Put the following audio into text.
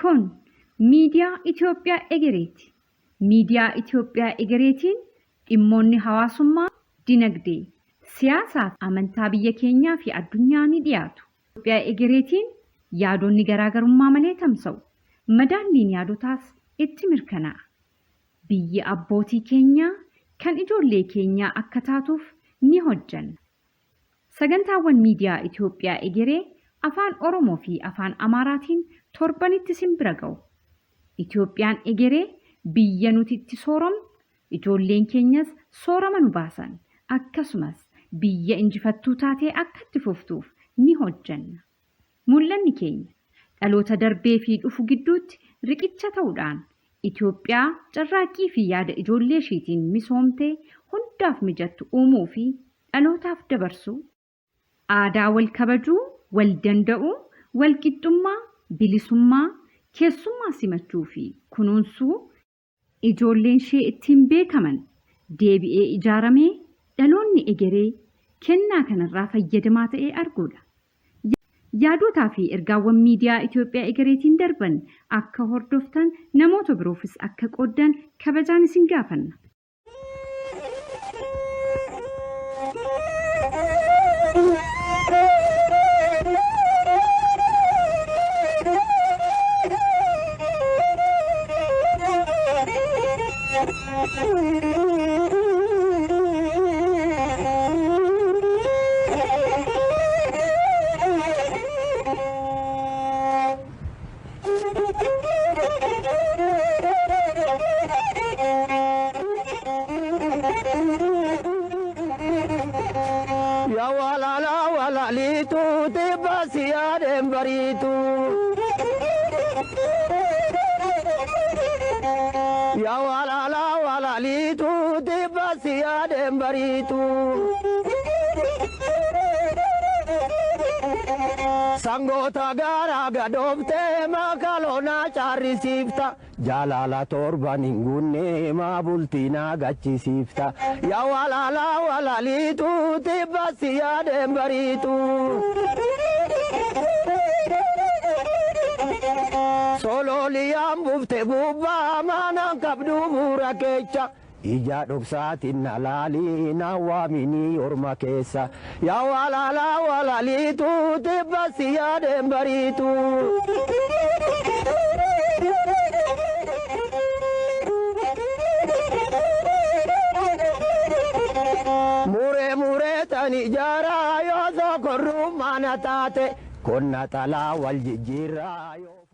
Kun miidiyaa Itoophiyaa Egereeti. Miidiyaa Itoophiyaa Egereetiin dhimmoonni hawaasummaa, dinagdee, siyaasaa fi amantaa biyya keenyaa fi addunyaa ni dhiyaatu. Itoophiyaa Egereetiin yaadonni garaagarummaa malee tamsa'u. Madaalliin yaadotaas itti mirkanaa'a. Biyyi abbootii keenyaa kan ijoollee keenyaa akka taatuuf ni hojjenna. Sagantaawwan Miidiyaa Itoophiyaa Egeree Afaan Oromoo fi Afaan Amaaraatiin torbanitti isin bira ga'u. Itoophiyaan egeree biyya nuti itti sooromnu, ijoolleen keenyas soorama nu baasan, akkasumas biyya injifattuu taatee akka itti fuftuuf ni hojjenna. Mul'anni keenya dhaloota darbee fi dhufu gidduutti riqicha ta'uudhaan Itoophiyaa carraaqqii fi yaada ijoollee ishiitiin misoomtee hundaaf mijattu uumuu fi dhalootaaf dabarsuu. Aadaa wal kabajuu, wal danda'uu, wal qixxummaa, bilisummaa, keessummaa simachuu fi kunuunsuu ijoolleen ishee ittiin beekaman deebi'ee ijaaramee dhaloonni egeree kennaa kanarraa fayyadamaa ta'ee arguudha. Yaadotaa fi ergaawwan miidiyaa Itoophiyaa Egereetiin darban akka hordoftan namoota biroofis akka qooddan kabajaan isin gaafanna. Ya walala walalitu tibba siyaadeen bariitu. Ya walala walalitu tibba siyaadeen bariitu. Sangoota gaara gadooftee makaloonaa caarrisiifta. Jaalala torban hin guunne maa bultii naa gachisiifta. Yaa walala walaliitu tibba si yaadeen bariitu. Sololiyaan bufte gubbaa maanaan qabdu buura keecha. Ija dhoksaatiin na laalii na waaminii orma keessa. Yaa walala walaliitu tibba si yaadeen bariitu. Muree muree tani ijaaraa yoo sokorruu mana taate konna xalaa wal jijjiirraa yoo.